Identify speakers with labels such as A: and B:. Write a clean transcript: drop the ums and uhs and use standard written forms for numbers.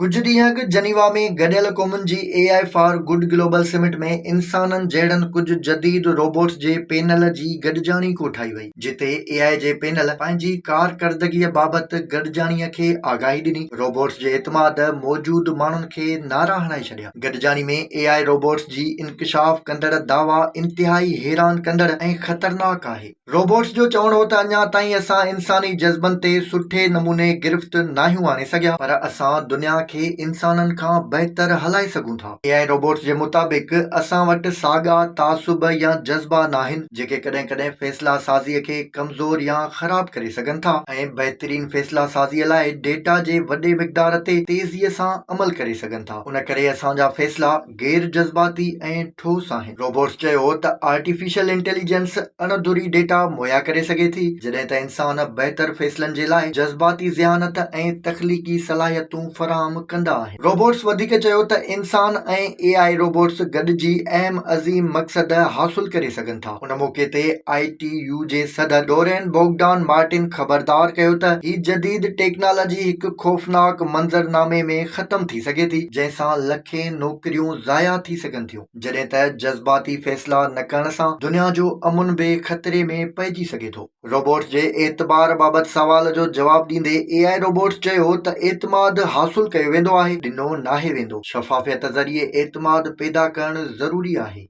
A: ڪجهه ڏينهن اڳ جنيوا ۾ گڏيل قومن جي A I for good global summit ۾ انسانن جهڙن ڪجهه جديد روبوٽس جي پينل جي گڏجاڻي ڪوٺائي وئي، جتي اي آء جي پينل پنهنجي ڪارڪردگيء بابت گڏجاڻيء کي آگاهي ڏني. روبوٽس جي اعتماد موجود ماڻهن کي نعرا هڻائي ڇڏيا. گڏجاڻي ۾ اي آء روبوٽس جي انڪشاف ڪندڙ دعويٰ انتهائي حيران ڪندڙ ۽ خطرناڪ آهي. روبوٽس جو چوڻ هو ته اڃا تائين اسان انساني جذبن تي سٺي نموني گرفت ناهيون آڻي سگهيا پر اسان دنيا کي انسانن کان بهتر هلائي سگهون ٿا. اي آء روبوٽس جي مطابق اسان وٽ ساڳا تعصب يا جذبا ناهن جيڪي ڪڏهن ڪڏهن فيصلا سازي کي ڪمزور يا خراب ڪري سگهن ٿا ۽ بهترين فيصلا سازي لاء ڊيٽا جي وڏي مقدار تي تيزي سان عمل ڪري سگهن ٿا ان ڪري اسان جا فيصلا غير جذباتي ۽ ٺوس آهن. روبوٽس چيو ته آرٽيفيشل انٽيليجنس اڻ ڌري ڊيٽا مهيا ڪري سگهي ٿي، جڏهن ته انسان بهتر فيصلن جي لاء جذباتي ذهانت ۽ تخليقي صلاحيتون فراهم ڪندا آهن. روبوٽس وڌيڪ چيو ته انسان ۽ اي آء روبوٽس گڏجي اهم عظيم مقصد حاصل ڪري سگهن ٿا. ان موقعي تي آء ٽي يو جي صدر ڊورين بوگڊان مارٽن خبردار ڪيو ته هي جديد ٽيڪنالاجي هڪ خوفناڪ منظرنامي ۾ ختم ٿي سگهي ٿي، جنهن سان لکين نوڪريون ضايع ٿي سگهن ٿيون، جڏهن ته جذباتي فيصلا نه ڪرڻ سان دنيا جو امن به خطري ۾ پئجي سگهي ٿو. روبوٽس جي اعتبار بابت سوال جو جواب ڏيندي اي آء روبوٽس چيو ته اعتماد حاصل ڪيو ويندو آهي، ڏنو ناهي ويندو، شفافيت ذريعي اعتماد پيدا ڪرڻ ضروري آهي.